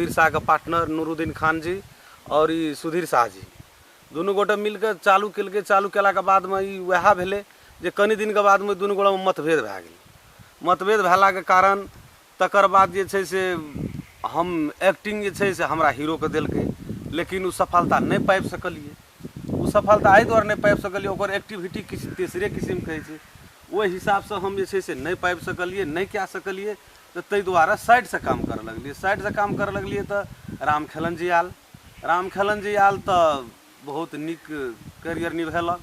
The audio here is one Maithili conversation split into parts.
सुधीर शाहके पार्टनर नूरुद्दीन खान जी आओर ई सुधीर शाह जी दुनू गोटे मिलके चालू केलकै। चालू केलाके बादमे ई वएह भेलै जे कनि दिनके बादमे दुनू गोटेमे मतभेद भए गेलै। मतभेद भेलाके कारण तकर बाद जे छै से हम एक्टिंग जे छै से हमरा हीरोके देलकै, लेकिन ओ सफलता नहि पाबि सकलियै। ओ सफलता एहि दुआरे नहि पाबि सकलियै, ओकर एक्टिविटी किछु तेसरे किसिमके होइ छै, ओहि हिसाबसँ हम जे छै से नहि पाबि सकलियै, नहि कए सकलियै। तऽ ताहि दुआरे साइडसँ काम करऽ लगलियै। साइडसँ काम करऽ लगलियै तऽ रामखेलन जी आयल। रामखेलन जी आयल तऽ बहुत नीक कैरियर निभेलक,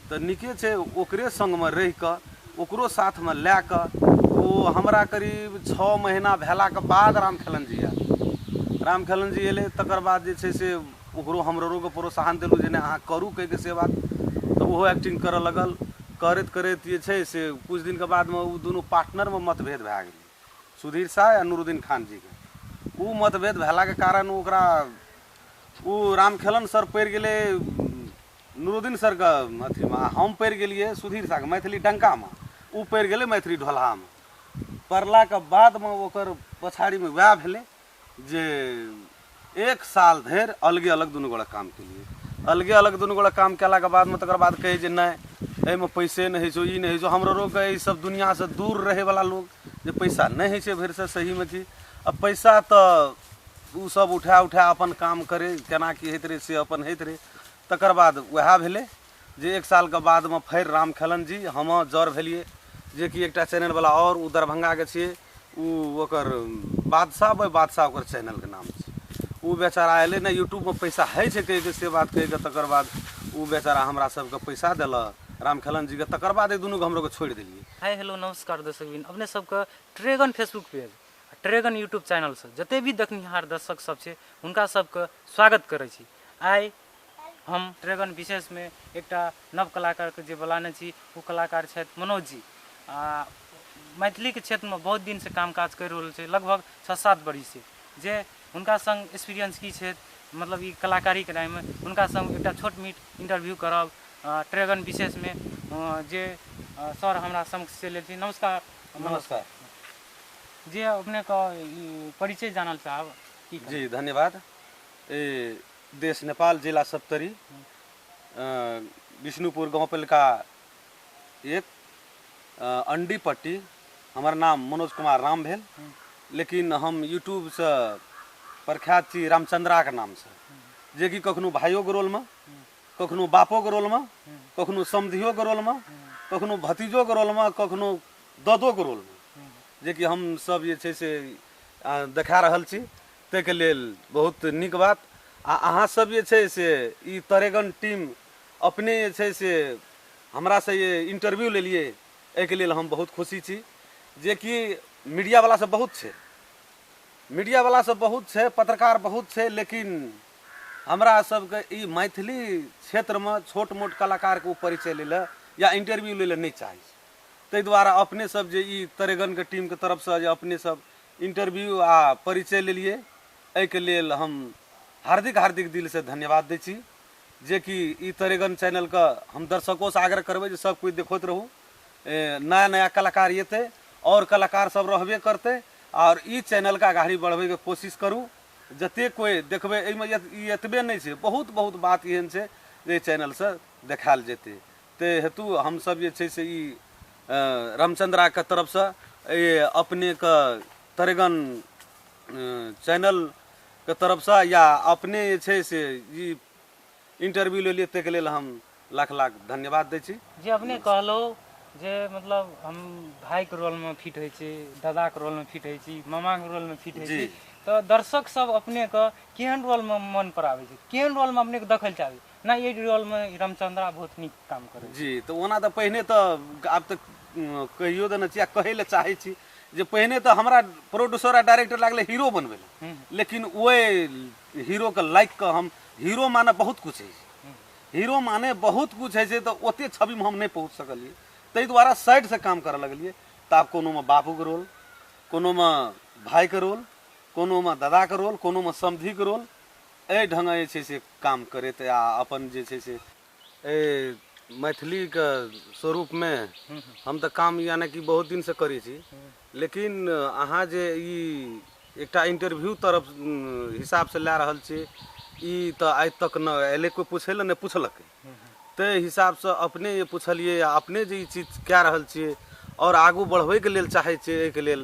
तऽ नीके छै। ओकरे सङ्गमे रहिकऽ ओकरो साथमे लए कऽ ओ हमरा करीब 6 महीना भेलाके बाद रामखेलन जी आयल। रामखेलन जी अयलै तकर बाद जे छै से ओकरो हमरोके प्रोत्साहन देलहुँ जे नहि अहाँ करू कहिके से बात, तऽ ओहो एक्टिंग करऽ लगल। करैत करैत जे छै से किछु दिनके बादमे ओ दुनू पार्टनरमे मतभेद भए गेलै, सुधीर शाह आ नूरुद्दीन खान जीके। ओ मतभेद भेलाके कारण ओकरा ओ रामखेलन सर पड़ि गेलै नूरुद्दीन सरके अथीमे, आ हम पड़ि गेलियै सुधीर शाहके मैथिली डंकामे, ओ पड़ि गेलै मैथिली ढोलहामे। पड़लाके बादमे ओकर पछाड़ीमे वएह भेलै जे 1 साल धरि अलगे अलग दुनू गोटा काम केलियै। अलगे अलग दुनू गोटा काम केलाके बादमे तकर बाद कहै जे नहि एहिमे पैसे नहि होइ छौ, ई नहि होइ छौ। हमरो एहि सब दुनिआँसँ दूर रहैवला लोक जे पैसा नहि होइ छै भरिसँ सहीमे की, आ पैसा तऽ ओ सब उठा उठा अपन काम करै, केना की होइत रहै से अपन होइत रहै। तकर बाद वएह भेलै जे 1 सालके बादमे फेर रामखेलन जी हम जर भेलियै, जेकि एकटा चैनलवला आओर ओ दरभंगाके छियै, ओ ओकर बादशाह भाई बादशाह ओकर चैनलके नाम छै। ओ बेचारा अयलै ने यूट्यूबमे पैसा होइ छै कहिके से बात कहिके, तकर बाद ओ बेचारा हमरा सबके पैसा देलक रामखेलन जीके। तकर बाद एहि दुनूके हमरोके छोड़ि देलियै। हाय हेलो नमस्कार दर्शकबिन, अपने सबके ट्रेगन फेसबुक पेज ट्रेगन यूट्यूब चैनलसँ जते भी देखनिहार दर्शक सब छै हुनका सबके स्वागत करै छी। आइ हम ट्रेगन विशेषमे एकटा नव कलाकारके जे बुलाने छी ओ कलाकार छथि मनोज जी। आ मैथिलीके क्षेत्रमे बहुत दिनसँ काम काज करि रहल छै, लगभग 6-7 बरिससँ। जे हुनका सङ्ग एक्सपीरियंस की छै, मतलब ई कलाकारी कराइमे हुनका सङ्ग एकटा छोट मीट इंटरव्यू करब ट्रेगन विशेषमे। जे सर हमरा समक्ष चलि एलथिन। नमस्कार। नमस्कार। जे अपनेके परिचय जानल चाहब की? जी धन्यवाद। ए देश नेपाल, जिला सप्तरी, विष्णुपुर गाँवपालिका 1, अंडीपट्टी। हमर नाम मनोज कुमार राम भेल, लेकिन हम यूट्यूबसँ प्रख्यात छी रामचंद्राके नामसँ, जेकि कखनो भाइयोके रोलमे, कखनो बापोके रोलमे, कखनो समधियोके रोलमे, कखनो भतीजोके रोलमे, कखनो ददोके रोलमे, जेकि हम सब जे छै से देखा रहल छी। ताहिके लेल बहुत नीक बात। आ अहाँ सब जे छै से ई तरेगन टीम अपने जे छै से हमरासँ ये इंटरव्यू लेलियै, एहिके लेल हम बहुत खुशी छी। जेकि मीडियावला सब बहुत छै, मीडियावला सब बहुत छै, पत्रकार बहुत छै, लेकिन हमरा सबके ई मैथिली क्षेत्रमे छोट मोट कलाकारके ओ परिचय लै लए या इंटरव्यू लै लए नहि चाहै छै। ताहि दुआरे अपने सब जे ई तरेगनके टीमके तरफसँ जे अपने सब इंटरव्यू आ परिचय लेलियै, एहिके लेल हम हार्दिक हार्दिक दिलसँ धन्यवाद दै छी। जेकि ई तरेगन चैनलके हम दर्शकोसँ आग्रह करबै जे सब कोइ देखैत रहू, नया नया कलाकार एतै आओर कलाकार सब रहबे करतै, आओर ई चैनलके अगाड़ी बढ़बैके कोशिश करू। जतेक कोइ देखबै एहिमे ई एतबे नहि छै, बहुत बहुत बात एहन छै जे एहि चैनलसँ देखायल जेतै। ताहि हेतु हमसब जे छै से ई रामचंद्राके तरफसँ अपनेके तरेगन चैनलके तरफसँ या अपने जे छै से ई इंटरव्यू लेलियै, ताहिके लेल हम लाख लाख धन्यवाद दै छी। जे अपने कहलहुँ जे मतलब हम भाइके रोलमे फिट होइ छी, दादाके रोलमे फिट होइ छी, मामाके रोलमे फिट होइ छी, तऽ दर्शक सब अपनेके केहन रोलमे मन पराबै छै, केहन रोलमे अपनेके देखै लए चाहबै? ना एहि रोलमे रामचंद्रा बहुत नीक काम करै। जी तऽ ओना तऽ पहिने तऽ आब तऽ कहियो देने छी आ कहै लए चाहै छी जे पहिने तऽ हमरा प्रोड्यूसर आ डायरेक्टर लागलै हीरो बनबै लए, लेकिन ओहि हीरोके लाइक कऽ हम हीरो माने बहुत कुछ होइ छै, हीरो माने बहुत कुछ होइ छै, तऽ ओते छविमे हम नहि पहुँच सकलियै, ताहि दुआरे साइडसँ काम करऽ लगलियै। तऽ आब कोनोमे बाबूके रोल, कोनोमे भाइके रोल, कोनोमे दादाके रोल, कोनोमे समधिके रोल, एहि ढङ्ग जे छै से काम करैत आ अपन जे छै से एहि मैथिलीके स्वरूपमे हम तऽ काम यानि कि बहुत दिनसँ करै छी, लेकिन अहाँ जे ई एकटा इंटरव्यू तरफ हिसाबसँ लए रहल छियै। ई तऽ आइ तक न एलै कोइ पूछै लए, नहि पुछलकै, ताहि हिसाबसँ अपने जे पुछलियै आ अपने जे ई चीज कए रहल छियै आओर आगू बढ़बैके लेल चाहै छियै, एहिके लेल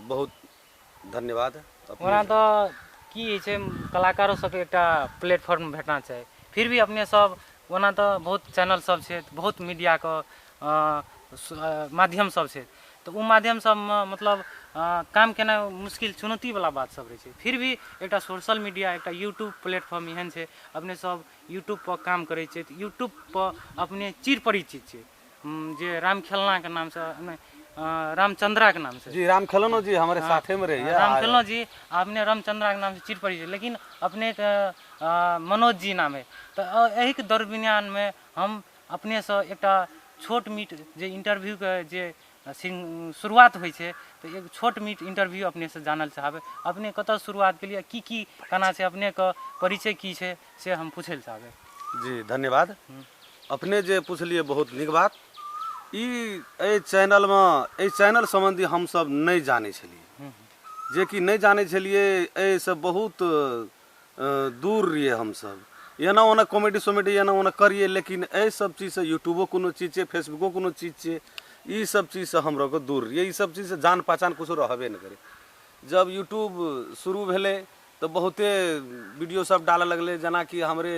बहुत धन्यवाद। ओना तऽ की होइ छै, कलाकारो सबके एकटा प्लेटफॉर्म भेटना चाही। फिर भी अपने सब ओना तऽ बहुत चैनल सब छै, बहुत मीडियाके माध्यम सब छै, तऽ ओ माध्यम सबमे मतलब काम केनाइ मुश्किल चुनौतीवला बात सब रहै छै। फिर भी एकटा सोशल मीडिया, एकटा यूट्यूब प्लेटफॉर्म एहन छै, अपने सब यूट्यूबपर काम करै छियै तऽ यूट्यूबपर अपने चिर परिचित छियै, जे राम खेलनाके नामसँ, रामचंद्राके नामसँ। जी, राम खेलनो जी हमारे साथे में रहिए। राम खेलनो जी अपने रामचंद्राके नामसँ चिर परिचित, लेकिन अपनेके मनोज जी नाम है। तऽ एहिके दरमियानमे हम अपनेसँ एकटा छोट मीट जे इंटरव्यूके जे शुरुआत होइ छै, तऽ एक छोट मीट इंटरव्यू अपनेसँ जानल चाहबै। अपने कतऽ शुरुआत केलियै, की की केना छै, अपनेके परिचय की छै, से हम पूछै लए चाहबै। जी धन्यवाद। अपने जे पुछलियै बहुत नीक बात। ई एहि चैनलमे, एहि चैनल सम्बन्धी हमसब नहि जानै छलियै, जेकि नहि जानै छलियै, एहिसँ बहुत दूर रहियै हमसब। एना ओना कॉमेडी सोमेडी एना ओना करियै, लेकिन एहि सब चीजसँ यूट्यूबो कोनो चीज छै, फेसबुको कोनो चीज छै, ई सब चीजसँ हमरोके दूर रहियै। ई सब चीजसँ जान पहचान किछो रहबे नहि करै। जब यूट्यूब शुरू भेलै तऽ बहुते वीडियो सब डालऽ लगलै, जेनाकि हमरे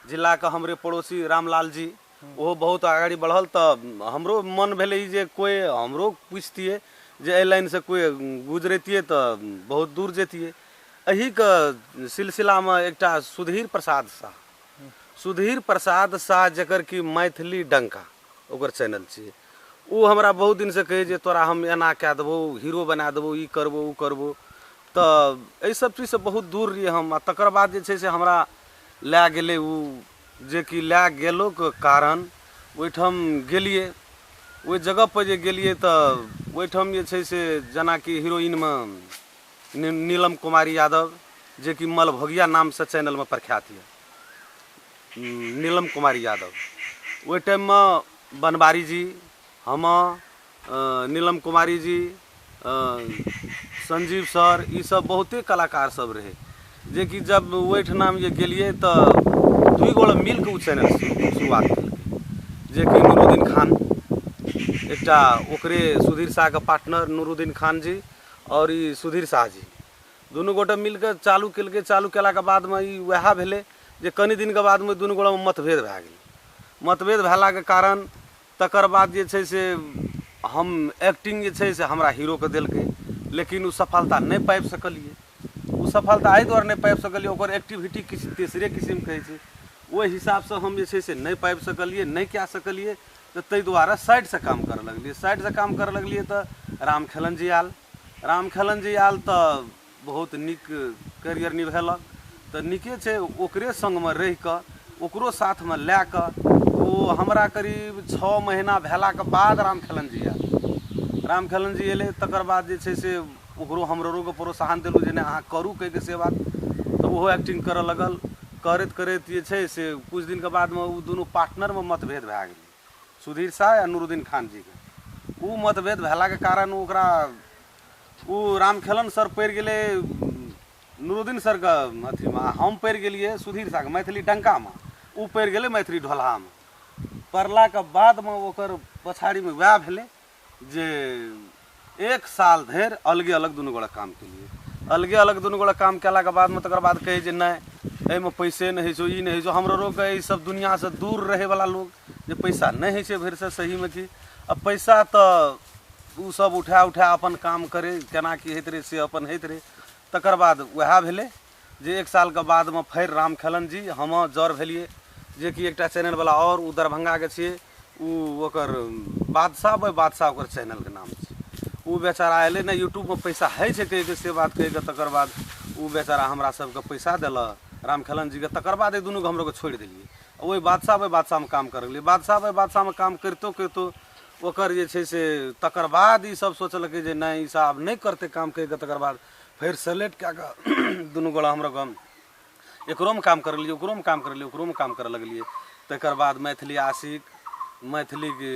जिलाके हमरे पड़ोसी रामलाल जी, ओहो बहुत अगाड़ी बढ़ल। तऽ हमरो मन भेलै जे कोइ हमरो पुछतियै जे एहि लाइनसँ कोइ गुजरैतियै तऽ बहुत दूर जैतियै। एहिके सिलसिलामे एकटा सुधीर प्रसाद शाह, सुधीर प्रसाद शाह जकर कि मैथिली डंका ओकर चैनल छियै, ओ हमरा बहुत दिनसँ कहै जे तोरा हम एना कए देबौ, हीरो बना देबौ, ई करबौ ओ करबौ। तऽ एहि सब चीजसँ बहुत दूर रहियै हम। आ तकर बाद जे छै से हमरा लए गेलै ओ, जेकि लए गेलोके कारण ओहिठाम गेलियै, ओहि जगहपर जे गेलियै तऽ ओहिठाम जे छै से जेनाकि हीरोइनमे नीलम कुमारी यादव, जेकि मलभोगिया नामसँ चैनलमे प्रख्यात यऽ, नीलम कुमारी यादव। ओहि टाइममे बनवारी जी, हम, नीलम कुमारी जी, संजीव सर, ई सब बहुते कलाकार सब रहै, जेकि जब ओहिठिना जे गेलियै तऽ दुइ गोटा मिलके ओ चैनल शुरुआत केलकै, जेकि नूरुद्दीन खान एकटा ओकरे सुधीर शाहके पार्टनर नूरुद्दीन खान जी आओर ई सुधीर शाह जी, दुनू गोटा मिलके चालू केलकै। चालू केलाके बादमे ई वएह भेलै जे कनि दिनके बादमे दुनू गोटामे मतभेद भए गेलै। मतभेद भेलाके कारण तकर बाद जे छै से हम एक्टिंग जे छै से हमरा हीरोके देलकै, लेकिन ओ सफलता नहि पाबि सकलियै। ओ सफलता एहि दुआरे नहि पाबि सकलियै, ओकर एक्टिविटी किछु तेसरे किसिमके होइ छै, ओहि हिसाबसँ हम जे छै से नहि पाबि सकलियै, नहि कए सकलियै। तऽ ताहि दुआरे साइडसँ काम करऽ लगलियै। साइडसँ काम करऽ लगलियै तऽ रामखेलन जी आयल। रामखेलन जी आयल तऽ बहुत नीक करियर निभेलक, तऽ नीके छै। ओकरे सङ्गमे रहिकऽ ओकरो साथमे लए कऽ ओ हमरा करीब 6 महीना भेलाके बाद रामखेलन जी आयल। रामखेलन जी अयलै, तकर बाद जे छै से ओकरो हमरोके प्रोत्साहन देलहुँ जे नहि अहाँ करू कहिके से बात, तऽ ओहो एक्टिंग करऽ लगल। करैत करैत जे छै से किछु दिनके बादमे ओ दुनू पार्टनरमे मतभेद भए गेलै, सुधीर शाह आ नूरुद्दीन खान जीके। ओ मतभेद भेलाके कारण ओकरा ओ रामखेलन सर पड़ि गेलै नूरुद्दीन सरके अथीमे, आ हम पड़ि गेलियै सुधीर शाहके मैथिली डंकामे, ओ पड़ि गेलै मैथिली ढोलहामे। पड़लाके बादमे ओकर पछाड़ीमे वएह भेलै जे 1 साल धरि अलगे अलग दुनू गोटा काम केलियै। अलगे अलग दुनू गोटा काम केलाके बादमे तकर बाद कहै जे नहि एहिमे पैसे नहि होइ छौ, ई नहि होइ छौ। हमरो एहि सब दुनिआँसँ दूर रहैवला लोक जे पैसा नहि होइ छै भरिसँ सहीमे की, आ पैसा तऽ ओ सब उठा उठा अपन काम करै, केना की होइत रहै से अपन होइत रहै। तकर बाद वएह भेलै जे 1 सालके बादमे फेर रामखेलन जी हम जर भेलियै, जेकि एकटा चैनलवला आओर ओ दरभंगाके छियै, ओ ओकर बादशाह बाय बादशाह ओकर चैनलके नाम छै। ओ बेचारा अयलै ने यूट्यूबमे पैसा होइ छै कहिके से बात कहिके, तकर बाद ओ बेचारा हमरा सबके पैसा देलक रामखेलन जीके। तकर बाद एहि दुनूके हमरोके छोड़ि देलियै, ओहि बादशाह बाय बादशाहमे काम करऽ लगलियै। बादशाह बाय बादशाहमे काम करितो करितो ओकर जे छै से तकर बाद ई सब सोचलकै जे नहि ई सब आब नहि करतै काम कहिके, तकर बाद फेर सेलेक्ट कए कऽ दुनू गोटा हमरोके एकरोमे काम करऽ लगलियै, ओकरोमे काम करऽ लगलियै, ओकरोमे काम करऽ लगलियै। तकर बाद मैथिली आशिक, मैथिलीके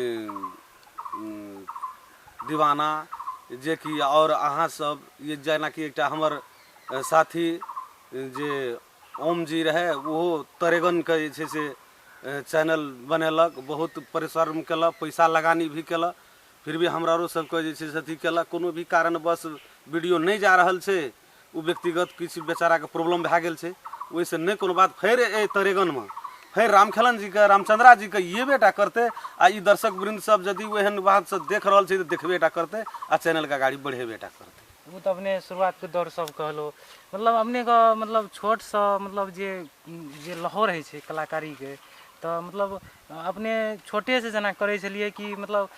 दीवाना, जेकि आओर अहाँ सब ये जेनाकि एकटा हमर साथी जे ओम जी रहै, ओहो तरेगनके जे छै से चैनल बनेलक, बहुत परिश्रम केलक, पैसा लगानी भी केलक, फिर भी हमरा आरो सबके जे छै से अथी केलक। कोनो भी कारणवश वीडियो नहि जा रहल छै, ओ व्यक्तिगत किछु बेचाराके प्रॉब्लम भए गेल छै, ओहिसँ नहि कोनो बात। फेर एहि तरेगनमे फेर रामखेलन जीके, रामचंद्रा जीके एबे टा करतै, आ ई दर्शक वृन्द सब यदि ओहन बात से देख रहल छै तऽ देखबे टा करतै आ चैनलके अगाड़ी बढ़ेबे टा करतै। ओ तऽ अपने शुरुआतके दौर सब कहलो, मतलब अपनेके मतलब छोटसँ मतलब जे जे लहर होइ छै कलाकारीके, तऽ मतलब अपने छोटेसँ जेना करै छलियै कि मतलब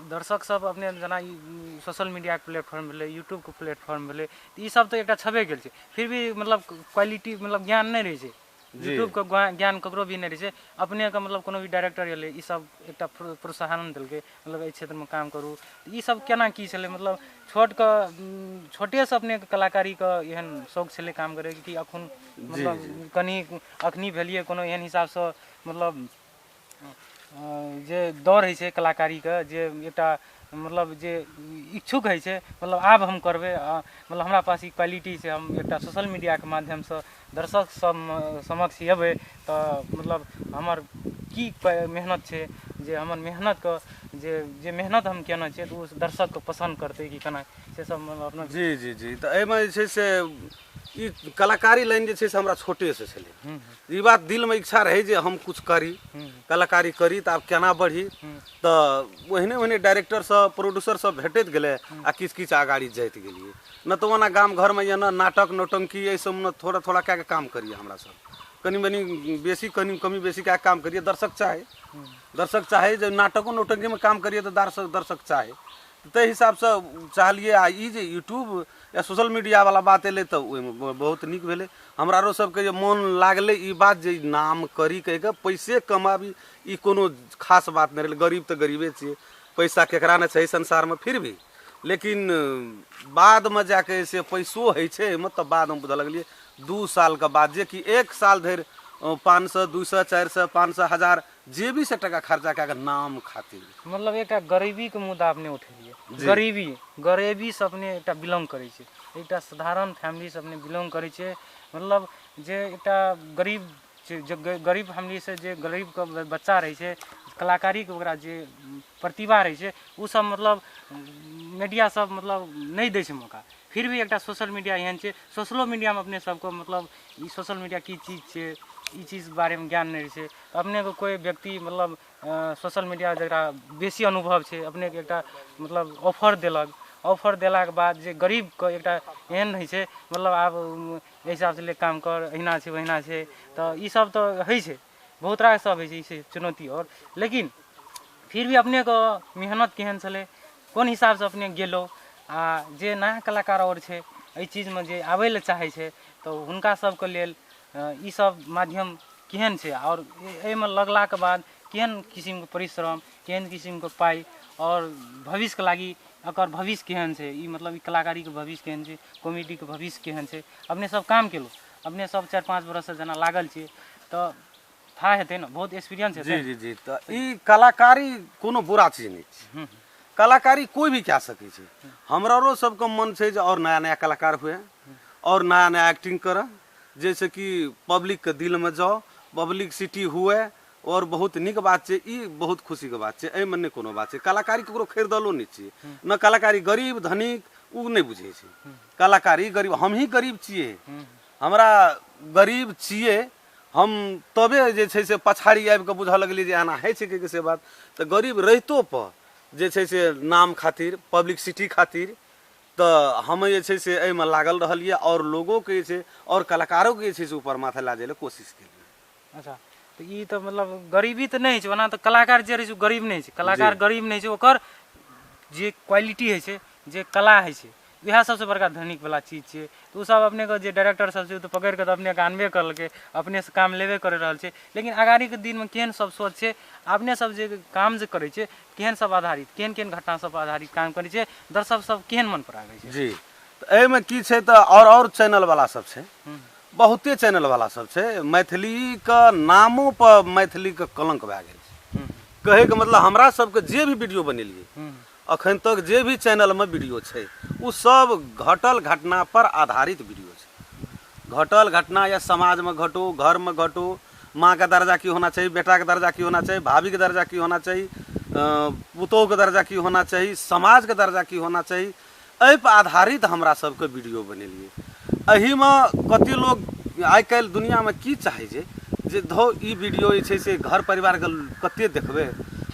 दर्शक सब अपने जेना ई सोशल मीडियाके प्लेटफॉर्म भेलै, यूट्यूबके प्लेटफॉर्म भेलै, तऽ ई सब तऽ एकटा छेबे गेल छै, फिर भी मतलब क्वालिटी मतलब ज्ञान नहि रहै छै, यूट्यूबके ज्ञान ककरो भी नहि रहै छै। अपनेके मतलब कोनो भी डायरेक्टर एलै, ई सब एकटा प्रोत्साहन देलकै, मतलब एहि क्षेत्रमे काम करू, ई सब केना की छलै? मतलब छोटके छोटेसँ अपनेके कलाकारीके एहन शौक छलै काम करैके कि अखन मतलब कनि अखनी भेलियै कोनो एहन हिसाबसँ मतलब जे दौड़ होइ छै कलाकारीके, जे एकटा मतलब जे इच्छुक होइ छै, मतलब आब हम करबै, मतलब हमरा पास ई क्वालिटी छै, हम एकटा सोशल मीडियाके माध्यमसँ दर्शक सब समक्ष अयबै तऽ मतलब हमर की मेहनत छै, जे हमर मेहनतके जे जे मेहनत हम केने छियै तऽ ओ दर्शकके पसन्द करतै कि केना, से सब मतलब अपना। जी जी जी, तऽ एहिमे जे छै से ई कलाकारी लाइन जे छै से हमरा छोटेसँ छलै, ई बात दिलमे इच्छा रहै जे हम किछु करी, कलाकारी करी, तऽ आब केना बढ़ी, तऽ ओहने ओहने डायरेक्टर सब प्रोड्यूसर सब भेटैत गेलै आ किछु किछु अगाड़ी जाइत गेलियै। नहि तऽ ओना गाम घरमे यऽ ने नाटक नौटंकी एहि सबमे थोड़ा थोड़ा कए कऽ काम करियै हमरा सब, कनि मनि बेसी कनि कमी बेसी कए कऽ काम करियै। दर्शक चाहे, दर्शक चाहे जे नाटको नौटंकीमे काम करियै तऽ दर्शक चाहे, ताहि हिसाबसँ चाहलियै। आ ई जे यूट्यूब या सोशल मीडियावला बात एलै तऽ ओहिमे बहुत नीक भेलै हमरा आरो सबके, जे मोन लागलै ई बात जे नाम करी कहि कऽ पैसे कमाबी, ई कोनो खास बात नहि रहलै। गरीब तऽ गरीबे छियै, पैसा केकरा नहि छै संसारमे, फिर भी लेकिन बादमे जाके से पैसो होइ छै एहिमे, तऽ बादमे बुझऽ लगलियै 2 सालके बाद, जे कि 1 साल धरि 500, 200, 400, 500, 1000 जेबीसँ टाका खर्चा कए कऽ नाम खातिर। मतलब एकटा गरीबीके मुद्दा अपने उठेलियै, गरीबी गरीबीसँ अपने एकटा बिलोंग करै छै, एकटा साधारण फैमिलीसँ अपने बिलोंग करै छै, मतलब जे एकटा गरीब छै, जे गरीब फैमिलीसँ जे गरीबके बच्चा रहै छै, कलाकारीके ओकरा जे प्रतिभा रहै छै, ओ सब मतलब मीडिया सब मतलब नहि दै छै मौका। फिर भी एकटा सोशल मीडिया एहन छै, सोशलो मीडियामे अपने सबके मतलब ई सोशल मीडिया की चीज छै, ई चीज बारेमे ज्ञान नहि रहै छै, तऽ अपनेके कोइ व्यक्ति मतलब सोशल मीडिया जकरा बेसी अनुभव छै, अपनेके एकटा मतलब ऑफर देलक, ऑफर देलाके बाद जे गरीबके एकटा एहन होइ छै मतलब आब एहि हिसाबसँ ले काम कर, अहिना छै ओहिना छै, तऽ ई सब तऽ होइ छै, बहुत रास सब होइ छै ई चुनौती। आओर लेकिन फिर भी अपनेके मेहनत केहन छलै, कोन हिसाबसँ अपने गेलहुँ, आ जे नया कलाकार आओर छै एहि चीजमे जे आबै लए चाहै छै तऽ हुनका सबके लेल ई सब माध्यम केहन छै, आओर एहिमे लगलाके बाद केहन किसिमके परिश्रम, केहन किसिमके पाइ, आओर भविष्यके लागि एकर भविष्य केहन छै, ई मतलब ई कलाकारीके भविष्य केहन छै, कॉमेडीके भविष्य केहन छै। अपने सब काम केलहुँ, अपने सब 4-5 बरससँ जेना लागल छियै तऽ था हेतै ने, बहुत एक्सपीरियंस हेतै। जी जी जी, तऽ ई कलाकारी कोनो बुरा चीज नहि छै, कलाकारी कोइ भी कए सकै छै। हमरो सबके मन छै जे आओर नया नया कलाकार हुए, आओर नया नया एक्टिंग करऽ, जाहिसँ कि पब्लिकके दिलमे जाओ, पब्लिक सिटी हुए, आओर बहुत नीक बात छै, ई बहुत खुशीके बात छै, एहिमे नहि कोनो बात छै। कलाकारी ककरो खरीदलो नहि छियै, ने कलाकारी गरीब धनिक ओ नहि बुझै छै, कलाकारी गरीब, हमही गरीब छियै, हमरा गरीब छियै हम, तबे जे छै से पछाड़ी आबिकऽ बुझऽ लगलियै जे एना होइ छै कि से बात। तऽ गरीब रहितो पर जे छै से नाम खातिर, पब्लिकसिटी खातिर तऽ हम जे छै से एहिमे लागल रहलियै, आओर लोगोके जे छै आओर कलाकारोके जे छै से ऊपर माथा लए जाइ लए कोशिश केलियै। अच्छा, तऽ ई तऽ मतलब गरीबी तऽ नहि छै, ओना तऽ कलाकार जे रहै छै ओ गरीब नहि छै, कलाकार गरीब नहि छै, ओकर जे क्वालिटी होइ छै, जे कला होइ छै, इएह सबसँ बड़का धनिकवला चीज छियै। तऽ ओ सब अपनेके जे डायरेक्टर सब छै ओ तऽ पकड़िकऽ तऽ अपनेके आनबे करलकै, अपनेसँ काम लेबे करि रहल छै, लेकिन अगाड़ीके दिनमे केहन सब सोच छै, अपने सब जे काम जे करै छै केहन सब आधारित, केहन केहन घटना सब आधारित काम करै छै, दर्शक सब केहन मन पर आबै छै? जी, तऽ एहिमे की छै तऽ आओर चैनलवला सब छै, बहुते चैनलवला सब छै, मैथिलीके नामो पर मैथिलीके कलंक भए गेल छै। कहैके मतलब हमरा सबके जे भी वीडियो बनेलियै, अखन तक जे भी चैनलमे वीडियो छै ओ सब घटल घटना पर आधारित वीडियो छै। घटल घटना या समाजमे घटो, घरमे घटो, माँके दर्जा की होना चाही, बेटाके दर्जा की होना चाही, भाभीके दर्जा की होना चाही, पुतोहुके दर्जा की होना चाही, समाजके दर्जा की होना चाही, एहिपर आधारित हमरा सबके वीडियो बनेलियै। एहिमे कते लोग आइ काल्हि दुनिआँमे की चाहै छै जे धौ ई वीडियो जे छै से घर परिवारके कते देखबै।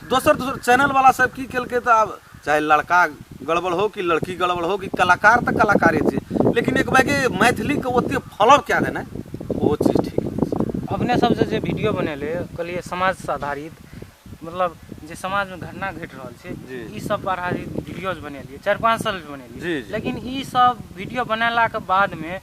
दोसर दोसर चैनलवला सब की केलकै तऽ आब चाहे लड़का गड़बड़ हो कि लड़की गड़बड़ हो कि कलाकार तऽ कलाकारे छै, लेकिन एक बैगे मैथिलीके ओते फॉलो कए देनाइ ओहो चीज ठीक नहि छै। अपने सबसँ जे वीडियो बनेलै कहलियै समाजसँ आधारित, मतलब जे समाजमे घटना घटि रहल छै ई सब पर आधारित वीडियोज बनेलियै, 4-5 साल बनेलियै। लेकिन ई सब वीडियो बनेलाके बादमे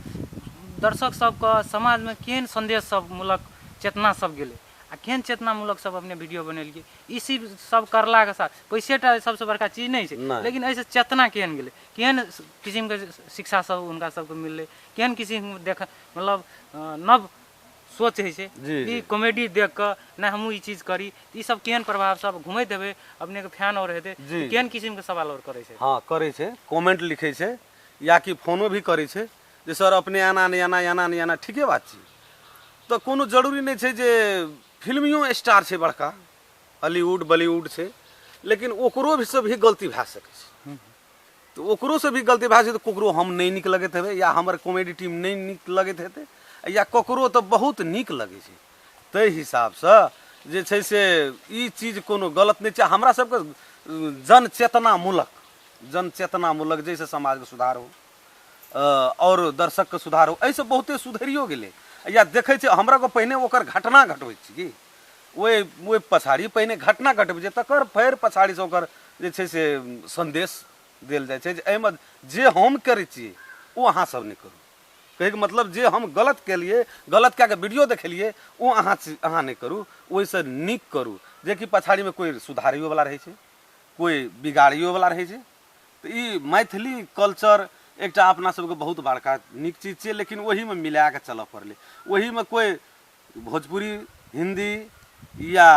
दर्शक सबके समाजमे केहन संदेश सब मूलक चेतना सब गेलै आ केहन चेतनामूलक सब अपने वीडियो बनेलियै, ई सब करलाके साथ पैसेटा सबसँ बड़का चीज नहि छै, लेकिन एहिसँ चेतना केहन गेलै, केहन किसिमके शिक्षा सब हुनका सबके मिललै, केहन किसिमके देख मतलब नव सोच होइ छै ई कॉमेडी देख कऽ नहि हमहूँ ई चीज करी, ई सब केहन प्रभाव सब घुमैत हेबै, अपनेके फैन आओर हेतै, केहन किसिमके सवाल आओर करै छै? हँ करै छै, कमेंट लिखै छै या कि फोनो भी करै छै जे सर अपने एना नहि एना, एना नहि एना। ठीके बात छै, तऽ कोनो जरूरी नहि छै जे फिल्मियो स्टार छै बड़का हॉलीवुड बॉलीवुड छै, लेकिन ओकरो भी से भी गलती भए सकै छै। तऽ ओकरो से भी गलती भए सकै तऽ ककरो हम नहि नीक लगैत हेबै या हमर कॉमेडी टीम नहि नीक लगैत हेतै या ककरो तऽ बहुत नीक लगै छै। ताहि हिसाबसँ जे छै से ई चीज कोनो गलत नहि छै। हमरा सबके जनचेतनामूलक जाहिसँ समाजके सुधार हो आओर दर्शकके सुधार हो, एहिसँ बहुते सुधरियो गेलै। या देखै छै हमरा को पहिने ओकर घटना घटबै छी कि ओहि पछाड़ी पहिने घटना घटबै छै, तकर फेर पछाड़ीसँ ओकर जे छै से सन्देश देल जाइ छै जे एहिमे जे हम करै छियै ओ अहाँ सब नहि करू। कहैके मतलब जे हम गलत केलियै, गलत कए कऽ वीडियो देखेलियै ओ अहाँ नहि करू, ओहिसँ नीक करू, जेकि पछाड़ीमे कोइ सुधारियोवला रहै छै, कोइ बिगाड़ियोवला रहै छै। तऽ ई मैथिली कल्चर एकटा अपना सबके बहुत बड़का नीक चीज छियै, लेकिन ओहिमे मिलाके चलऽ पड़लै। ओहिमे कोइ भोजपुरी, हिन्दी या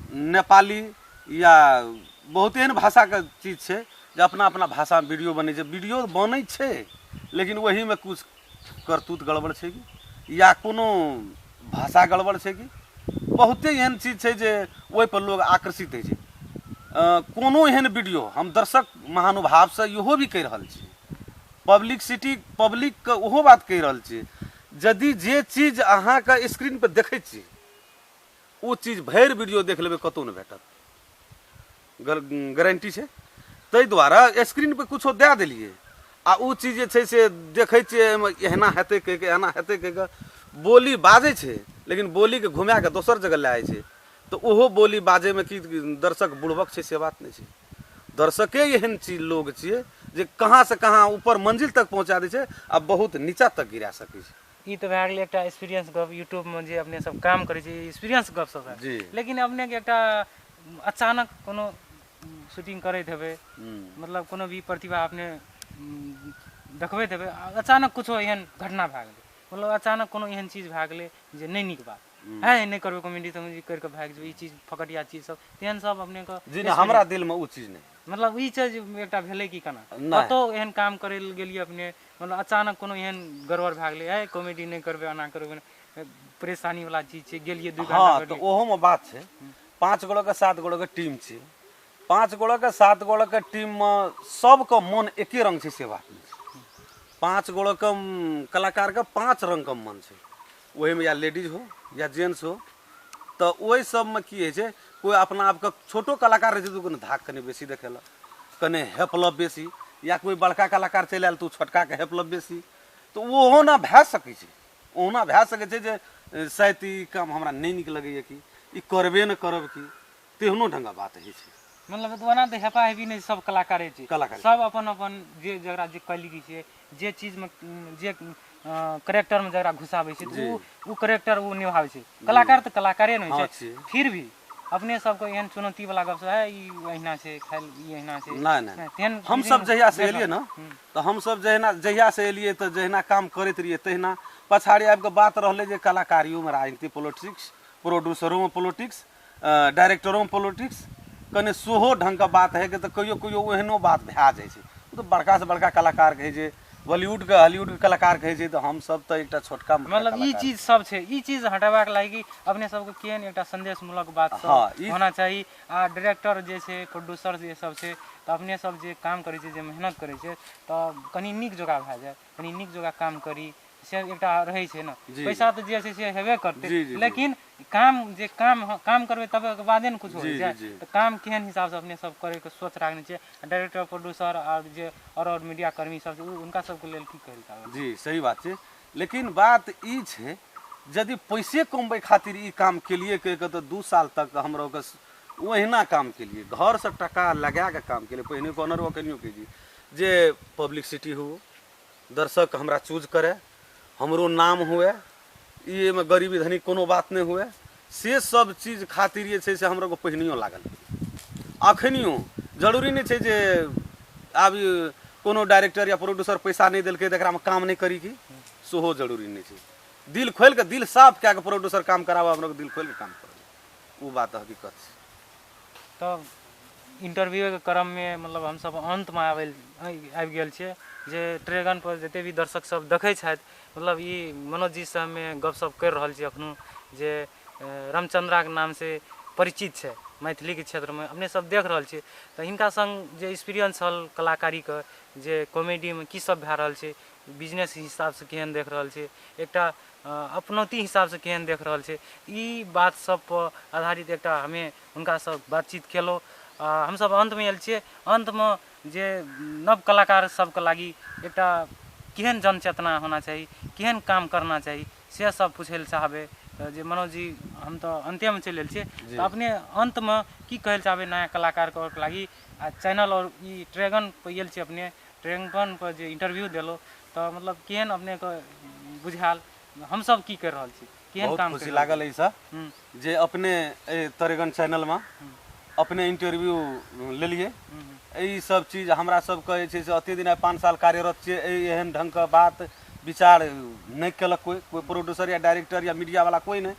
नेपाली या बहुत एहन भाषाके चीज छै जे अपना अपना भाषामे वीडियो बनै छै। वीडियो बनै छै लेकिन ओहिमे कुछ करतूत गड़बड़ छै कि या कोनो भाषा गड़बड़ छै कि बहुते एहन चीज छै जे ओहिपर लोग आकर्षित होइ छै। कोनो एहन वीडियो हम दर्शक महानुभावसँ इहो भी कहि रहल छी, पब्लिकसिटी पब्लिकके ओहो बात कहि रहल छी, यदि जे चीज अहाँके स्क्रीन पर देखै छी ओ चीज भरि वीडियो देख लेबै कतहु नहि भेटत, गारंटी छै। ताहि दुआरे स्क्रीन पर कुछो दए देलियै आ ओ चीज जे छै से देखै छियै एहिमे एहना हेतै कहि कऽ, एना हेतै कहि कऽ बोली बाजै छै, लेकिन बोलीके घुमा कऽ दोसर जगह लए जाइ छै। तऽ ओहो बोली बाजैमे की दर्शक बुड़बक छै से बात नहि छै, दर्शके एहन चीज लोग छियै जे कहाँ से कहाँ ऊपर मंजिल तक पहुँचा दै छै आ बहुत नीचा तक गिरा सकै छै। ई तऽ भए गेलै एकटा एक्सपीरियंस गप, यूट्यूबमे जे अपने सब काम करै छी एक्सपीरियंस गप सब जी। लेकिन अपनेके एकटा अचानक कोनो शूटिंग करैत हेबै, मतलब कोनो भी प्रतिभा अपने देखबैत हेबै, अचानक कुछो एहन घटना भए गेलै, मतलब अचानक कोनो एहन चीज भए गेलै जे नहि नीक बात है, नहि करबै कॉमेडी तमेडी करि कऽ भागि जेबै, ई चीज फकटिया चीज सब तेहन सब अपनेके जी नहि, हमरा दिलमे ओ चीज नहि, मतलब ई चीज एकटा भेलै कि केना कतहु एहन काम करै लए गेलियै अपने, मतलब अचानक कोनो एहन गड़बड़ भए गेलै है कॉमेडी नहि करबै एना करबै, परेशानी वाला चीज छै, गेलियै 2 घंटा। हँ तऽ ओहोमे बात छै, 5 गोड़ाके 7 गोड़ाके टीम छै, 5 गोड़ाके 7 गोड़ाके टीममे सबके मन एके रंग छै से बात नहि छै। 5 गोड़ाके कलाकारके 5 रंगके मन छै, ओहिमे या लेडीज हो या जेंट्स हो। तऽ ओहि सबमे की होइ छै, कोइ अपना आपके छोटो कलाकार रहै छै तऽ कोनो धाक कनि बेसी देखेलक, कने हेपलक बेसी, या कोइ बड़का कलाकार चलि आयल तऽ ओ छोटकाके हेपलक बेसी। तऽ ओहो ना भए सकै छै, ओहुना भए सकै छै जे शायद ई काम हमरा नहि नीक लगैए कि ई करबे नहि करब कि, तेहनो ढङ्गक बात होइ छै। मतलब ओना तऽ हेपा हेपी नहि, सब कलाकारे छै, कलाकार सब अपन अपन जे जकरा जे क्वालिटी छै, जे चीजमे जे करेक्टरमे जकरा घुसाबै छै तऽ ओ करेक्टर ओ निभाबै छै। कलाकार तऽ कलाकारे ने होइ छै, फिर भी अपने सबके एहन चुनौती वाला गप है ई अहिना छै, खाइल ई अहिना छै। नहि नहि, हम सब जहिया से एलियै ने तऽ हम सब जहिया से एलियै तऽ जहिना काम करैत रहियै तहिना पछाड़ी आबि कऽ बात रहलै जे कलाकारियोमे राजनीति पॉलिटिक्स, प्रोड्यूसरोमे पॉलिटिक्स, डायरेक्टरोमे पॉलिटिक्स, कने सोहो ढङ्गके बात हइ तऽ कहियो कहियो ओहनो बात भए जाइ छै। ओ तऽ बड़कासँ बड़का कलाकार कहै छै, बॉलीवुडके हॉलीवुडके कलाकार कहै छै, तऽ हमसब तऽ एकटा छोटका मतलब ई चीज सब छै। ई चीज हटेबाक लागि अपने सबके केहन एकटा संदेशमूलक बात सब होना चाही। आ डायरेक्टर जे छै, प्रोड्यूसर जे सब छै, तऽ अपने सब जे काम करै छै, जे मेहनत करै छै, तऽ कनि नीक जोगा भए जाय, कनि नीक जोगा काम करी, से एकटा रहै छै ने। पैसा तऽ जे छै से हेबे करतै, लेकिन काम जे काम काम करबै तब ओकर बादे ने कुछ होइ छै। तऽ काम केहन हिसाबसँ अपने सब करैके सोच राखने छियै? डायरेक्टर, प्रोड्यूसर आर जे आओर मीडिया कर्मी सब छै, हुनका सबके लेल की कहै चाहबै? जी सही बात छै, लेकिन बात ई छै यदि पैसे कमबै खातिर ई काम केलिए कहि कऽ तऽ 2 साल तक हमरा ओकर ओहिना काम केलिए, घरसँ टका लगा कऽ काम केलिए। पहिने कहने रहौ कनियो के जी जे पब्लिसिटी हो, दर्शक हमरा चूज करे, हमरो नाम हुए, ई एहिमे गरीबी धनी कोनो बात नहि हुए, से सब चीज खातिर जे छै से हमरा पहिनहियो लागल। अखनियो जरूरी नहि छै जे आब कोनो डायरेक्टर या प्रोड्यूसर पैसा नहि देलकै तऽ एकरामे काम नहि करी की, सेहो जरूरी नहि छै। दिल खोलि कऽ, दिल साफ कए कऽ प्रोड्यूसर काम कराबऽ, हमरा दिल खोलि कऽ काम करब, ओ बात हकीकत छै। तऽ इंटरव्यूके क्रममे मतलब हमसब अन्तमे आबि गेल छियै। जे ट्रेगन पर जते भी दर्शक सब देखै छथि, मतलब ई मनोज जी से हमे गपशप करि रहल छी अखनो, जे रामचंद्राके नामसँ परिचित छै मैथिलीके क्षेत्रमे, अपने सब देख रहल छियै। तऽ हिनका संग जे एक्सपीरियंस छल कलाकारीके, जे कॉमेडीमे की सब भए रहल छै, बिजनेस हिसाबसँ केहन देख रहल छै, एकटा अपनौती हिसाबसँ केहन देख रहल छै, ई बात सब पर आधारित एकटा हमे हुनकासँ बातचीत केलहुँ। हमसब अन्तमे आयल छियै। अन्तमे जे नव कलाकार सबके लागि एकटा केहन जनचेतना होना चाही, केहन काम करना चाही, से सब पूछै लए चाहबै। तऽ जे मनोज जी, हम तऽ अन्तेमे चलि आयल छियै, तऽ अपने अन्तमे की कहै लए चाहबै नया कलाकारके लागि? आ चैनल और ई ट्रेगन पर आयल छियै अपने, ट्रेगन पर जे इंटरव्यू देलहुँ, तऽ मतलब केहन अपनेके बुझायल, हमसब की करि रहल छी, केहन काम? खुशी लागल एहिसँ जे अपने एहि ट्रेगन चैनलमे अपने इंटरव्यू लेलिए। एहि सब चीज हमरा सबके जे छै से अते दिन 5 साल कार्यरत छियै, एहि एहन ढङ्गके बात विचार नहि केलक कोइ, कोइ प्रोड्यूसर या डायरेक्टर या मीडियावला कोइ नहि।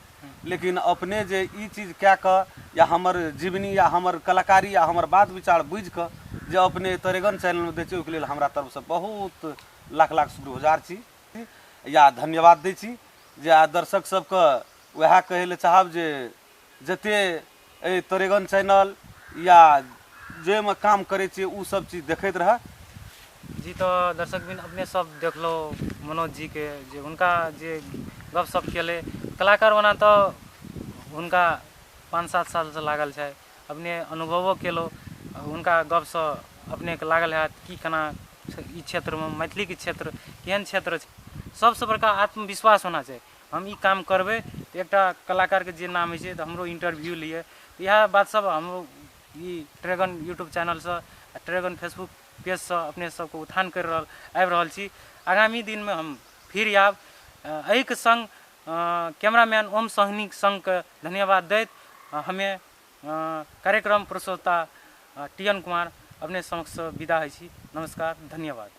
लेकिन अपने जे ई चीज कए कऽ या हमर जीवनी या हमर कलाकारी या हमर बात विचार बुझिकऽ जे अपने तरेगन चैनलमे दै छियै, ओहिके लेल हमरा तरफसँ बहुत लाख लाख शुक्रगुजार छी या धन्यवाद दै छी। जे आ दर्शक सबके वएह कहै लए चाहब जे जते एहि तरेगन चैनल या जाहिमे काम करै छियै ओ सब चीज देखैत रहए। जी तऽ दर्शक बिन अपने सब देखलो मनोज जी के, जे हुनका जे गपशप केलै, कलाकार ओना तऽ हुनका 5-7 सालसँ लागल छै, अपने अनुभवो केलहुँ, हुनका गपसँ अपनेके लागल हैत कि केना ई क्षेत्रमे, मैथिलीके क्षेत्र केहन क्षेत्र छै। सबसँ बड़का आत्मविश्वास होना चाही, हम ई काम करबै तऽ एकटा कलाकारके जे नाम होइ छै तऽ हमरो इंटरव्यू लिए। इएह बात सब हमरो ई ट्रेगन यूट्यूब चैनलसँ आ ट्रेगन फेसबुक पेजसँ अपने सबके उत्थान करि रहल आबि रहल छी। आगामी दिनमे हम फिर आयब। एहिके संग कैमरामैन ओम सहनीके संगके धन्यवाद दैत हमे कार्यक्रम प्रस्तोता टी एन कुमार अपने समक्ष विदा होइ छी। नमस्कार, धन्यवाद।